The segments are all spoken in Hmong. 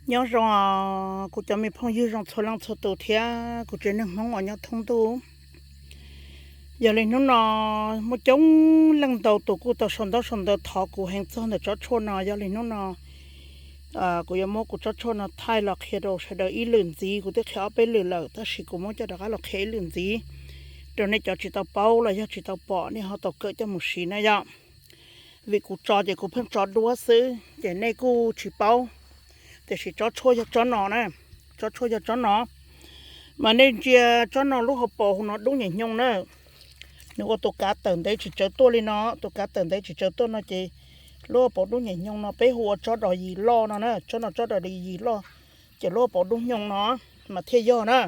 Nyob zoo kuv cov me phooj ywg zoo txhua leej txhua tus thiab kuv tsev neeg Hmoob uas nyob thoob ntuj. Yog li hnub no muaj coob leej ntau tus kuj tau sau ntaub sau ntawv thov kuv heev txog ntawm tsob tshuaj no. Yog li hnub no kuv yuav muab kuv tsob tshuaj no thaij los qhia rau sawv daws ib lwm ntxiv. Kuv twb qhia ob peb lwm lawm tab sis kuv muab coj rov qab los qhia ib lwm ntxiv rau nej cov tsis tau paub los yog tsis tau pom, nej ho tau kawm coj mus siv na yom. Vim kuv tso ces kuv pheej tso duab xwb ces nej kuj tsis paub. Tiam sis tsob tshuaj yog tsob no na, tsob tshuaj yog tsob no. Mas nej ntsia tsob no lub hauv paus hauv no dub nyem nyoog na. Nws ua tus kav tawm ntev tsis tsawv tuaj li no, tus kav tawm ntev tsis tsawv tuaj no ces lub hauv paus dub nyem nyoog no peb hu ua tsob dos yim loj no na, tsob no tsob dos yim loj. Ces lub hauv paus dub nyoog no mas thiaj yog na.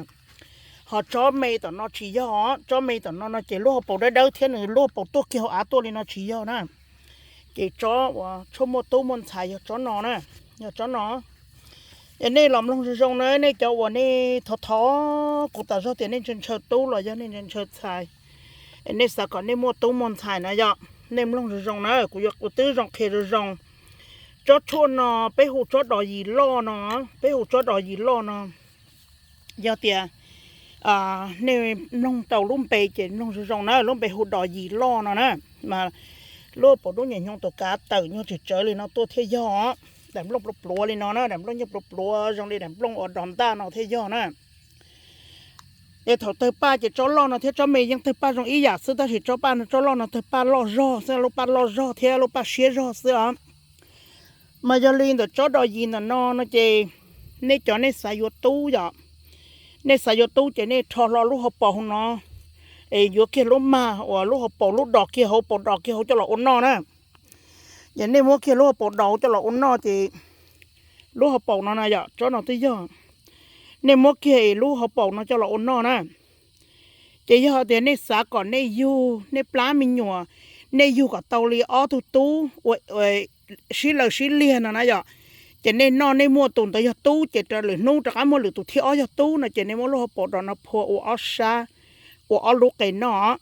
Ho tsob me tom no tsis yog, tsob me tom no no ces lub hauv paus dawb dawb thiab nws lub hauv paus tuaj kiag hauv av tuaj li no tsis yog na. Ces tsob uas tshuaj muaj tub muaj ntxhais yog tsob no na, yog tsob no. Es nej los mloog zoo zoo na, nej cov uas nej thov thov kuv tas zog tias nej ntshaw ntshaw tub los yog nej ntshaw ntshaw ntxhais, es nej xav kom nej muaj tub muaj ntxhais na yom, nej mloog zoo zoo na, kuv yuav ua tib zoo qhia zoo zoo. Tsob tshuaj no peb hu tsob dos yim loj no, peb hu tsob dos yim loj no. Yog tias nej mloog tau lub npe ces mloog zoo zoo na, lub npe hu dos yim loj no na. Mas lub hauv paus dub nyem nyoog tus kav tawm nyuag tsis tsawv li no tuaj thiaj yog. Daim nplooj pluav pluav li no na, daim nplooj nyuag pluav pluav zoo li daim nplooj uas dos ntaj no thiaj yog na. Es thaum tawg paj ces tsob loj no thiab tsob me yeej tawg paj zoo ib yam xwb, tab sis tsob paj no, tsob loj no tawg paj loj zog xwb, lub paj loj zog thiab lub paj siab zog xwb os. Mas yog li ntawm tsob dos yim ntawm no no ces nej cov nej xav yuav tub yom, nej xav yuav tub ces nej rho hlo lub hauv paus hauv no, es yuav kiag lub mag uas lub hauv paus, lub dos kiag hauv paus, dos kiag hauv coj los ua noj na. Ces nej muab kiag lub hauv paus dos coj los ua noj ces lub hauv paus no na yom, tsob no twb yog, nej muab kiag lub hauv paus no coj los ua noj na. Ces yog tias nej xav kom nej yug, nej plab me nyuam, nej yug kom tau li ob tug tub ua sib law sib liag no na yom, ces nej noj nej muaj tus ntawd yog tub ces raws lwm hnub rov qab muaj lwm tus thib ob yog tub no ces nej muab lub hauv paus dos no phua ua ob sab, ua ob lub qe noj.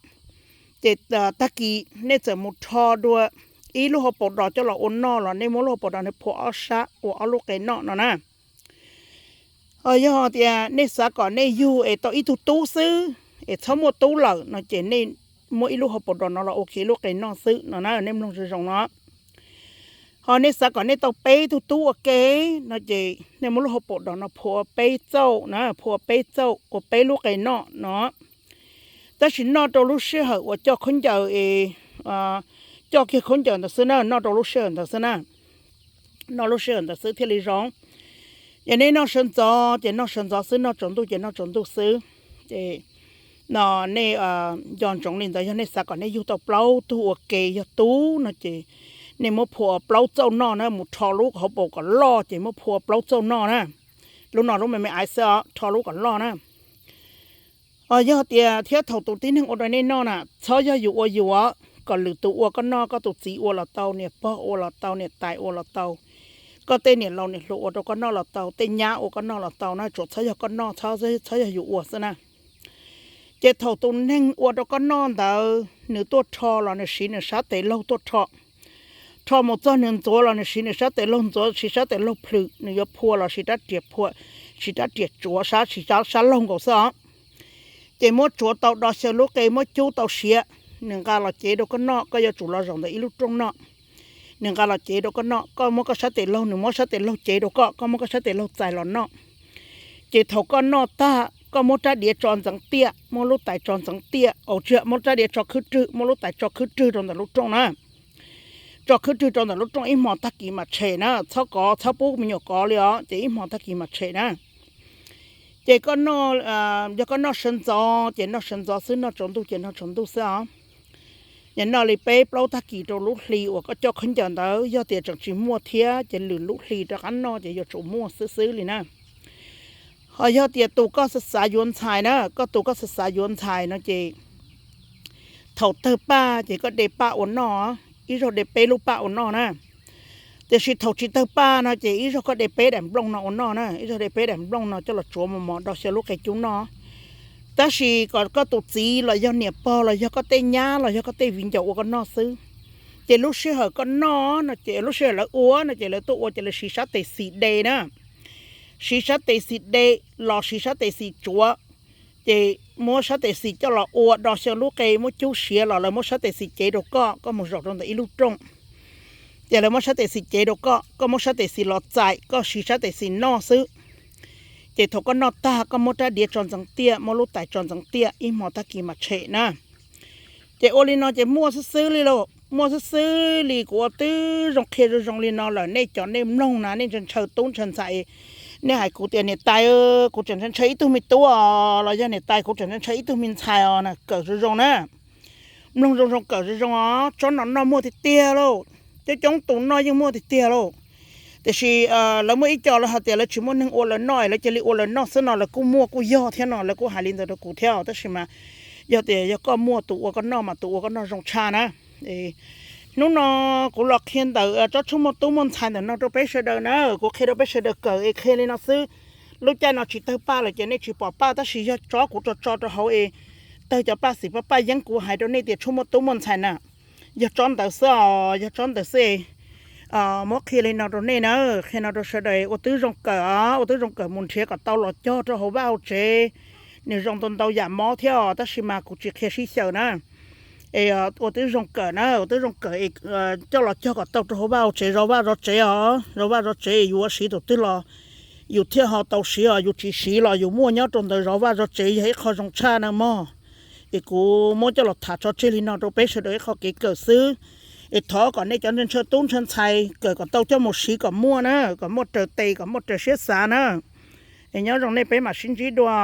Ces tag kis nej txawm mus rho dua ib lub hauv paus dos coj los ua noj los nej muab lub hauv paus dos no phua ob sab ua ob lub qe noj no na. Ho yog tias nej xav kom nej yug es tau ib tug tub xwb es txhob muaj tub lawm no ces nej muab ib lub hauv paus dos no los ua kiag ib lub qe noj xwb no na, nej mloog zoo zoo no. Ho nej xav kom nej tau peb tug tub ua ke no ces nej muab lub hauv paus dos no phua ua peb txauj na, phua ua peb txauj ua peb lub qe noj no. Tab sis noj rau lub sij hawm uas coj khaub ncaws es, coj kiag khaub ncaws ntawd xwb na, noj rau lub sij hawm ntawd xwb na, noj lub sij hawm ntawd xwb thiaj li zoo. Ces nej noj sawv ntxov ces noj sawv ntxov xwb, noj tsaus ntuj ces noj tsaus ntuj xwb. Ces no nej nco ntsoov li ntawd, yog nej xav kom nej yug tau plaub tug ua ke yog tub no ces nej muab phua plaub txauj noj na, mus rho lub hauv paus kom loj ces muab phua plaub txauj noj na. Lub no lub me me aiv xwb os, rho lub kom loj na. Yog tias thiab thaum tus tib neeg ua rau nej noj na, txhob yog yus ua yus, kom lwm tus ua koj noj, koj tus txiv ua los tau, niam pog ua los tau, niam tais ua los tau, koj tej niam laus niam hluas ua rau koj noj los tau, tej nyab ua koj noj los tau na, tsuas txhob yog koj noj, txhob yog yus ua xwb na. Ces thaum tus neeg ua rau koj noj ntawd nws tuaj rho los nws siv nws sab tes laug tuaj rho, rho mus txog nws ntxuav los nws siv nws sab tes laug ntxuav, siv sab tes laug plhws, nws yuav phua los siv rab riam phua, siv rab riam tsuav sab, siv sab laug nkaus xwb os. Ces muab tsuav tau do xyaw lub qe, muab cub tau siav, nws nqa los cev rau koj noj, koj yuav tsum los zaum ntawm ib lub rooj noj. Nws nqa los cev rau koj noj, koj muab koj sab tes laug, nws muab sab tes laug cev rau koj, koj muab koj sab tes laug txais los noj. Ces thaum koj noj tag koj muab rab diav tso ntxeev tiaj, muab lub tais tso ntxeev tiaj, au tsis, muab rab diav tso khwb rwg, muab lub tais tso khwb rwg rau ntawm lub rooj na. Tso khwb rwg rau ntawm lub rooj ib hmo tag kis mam tshem na, txhob kov, txhob pub me nyuam kov li os, ces ib hmo tag kis mam tshem na. Ces koj noj, yog koj noj sawv ntxov ces noj sawv ntxov xwb, noj tsaus ntuj ces noj tsaus ntuj xwb os. Ces noj li peb plaub tag kis rau lub hli uas koj coj khaub ncaws ntawd, yog tias tseem tsis muaj thiab ces lwm lub hli rov qab noj ces yuav tsum muaj xwb xwb li na. Ho yog tias tus koj xav xav yuav ntxhais na, koj tus koj xav xav yuav ntxhais no ces thaum tawg paj ces koj de paj ua noj, ib zaug de peb lub paj ua noj na. Tiam sis thaum tsis tawg paj no ces ib zaug koj de peb daim nplooj no ua noj na, ib zaug de peb daim nplooj no coj los tsuav mos mos do xyaw lub qe cub noj. Tab sis kom koj tus txiv los yog niam pog los yog koj tej nyab los yog koj tej viv ncaus ua koj noj xwb. Ces lub sij hawm koj noj no ces lub sij hawm lawv ua no ces lawv tuaj ua ces lawv siv sab tes xis de na. siv sab tes xis de los siv sab tes xis tsuav, ces muab sab tes xis coj los ua do xyaw lub qe muab cub siav los lawv muab sab tes xis cev rau koj, koj mus zaum rau ntawm ib lub rooj, ces lawv muab sab tes xis cev rau koj, koj muab sab tes xis los txais, koj siv sab tes xis noj xwb. Ces thaum koj noj tag koj muab rab diav tso ntxeev tiaj, muab lub tais tso ntxeev tiaj, ib hmo tag kis mas tshem na. Ces ua li no ces muaj xwb xwb li lauj, muaj xwb xwb li. Kuv ua twb zoo qhia zoo zoo li no lawm, nej cov nej mloog na, nej ntshaw tub ntshaw ntxhais, nej hais kuv tias niam tais, kuv tseem ntshaw ntshaw ib tug me tub os, los yog niam tais kuv tseem ntshaw ntshaw ib tug me ntxhais os na, kawm zoo zoo na. Mloog zoo zoo, kawm zoo zoo os, tsob no noj muaj tiag tiag lauj. Coob coob tus noj yeej muaj tiag tiag lauj. Tiam sis lawv muaj ib co lawv hais tias lawv tsis muaj neeg ua lawv noj, lawv cia li ua lawv noj xwb no, lawv kuj muaj kuj yog thiab no, lawv kuj hais li ntawd rau kuv thiab os. Tab sis mas yog tias yog koj muaj tus ua koj noj mas tus ua koj noj zoo tshaj na. Hnub no kuv los qhia ntawm tsob tshuaj muaj tub muaj ntxhais ntawm no rau peb sawv daws na, kuv qhia rau peb sawv daws kawm es qhia li no xwb. Lub caij no tsis tawg paj lawm ces nej tsis pom paj, tab sis yog tsob kuv tso tso rau hauv es tawg cov paj xim paj paj yeeb kuv hais rau nej tias tshuaj muaj tub muaj ntxhais na. Yog tsob ntawd xwb os, yog tsob ntawd xwb. Muab qhia li no rau nej na, qhia no rau sawv daws ua tib zoo kawm os, ua tib zoo kawm mus nrhiav kom tau los cog rau hauv vaj hauv tsev. Nws zoo ntau ntau yam mob thiab os, tab sis mas kuv tsis qhia sib xyaw na. Es ua tib zoo kawm na, ua tib zoo kawm es coj los cog kom tau rau hauv vaj hauv tsev, zov vaj zov tsev os, zov vaj zov tsev yus ua siv tus twg los yus thiaj ho tau siv os, yus tsis siv los yus muaj nyob rau ntawd zov vaj zov tsev yog ib qho zoo tshaj na mog. Es kuv muab coj los tham tso tseg li no rau peb sawv daws ib qho kev kawm xwb. Es thov kom nej cov ntshaw tub ntshaw ntxhais kawm kom tau coj mus siv kom muaj na, kom muaj raws tes, kom muaj raws siab xav na. Es nyob zoo nej, peb mam sib ntsib dua.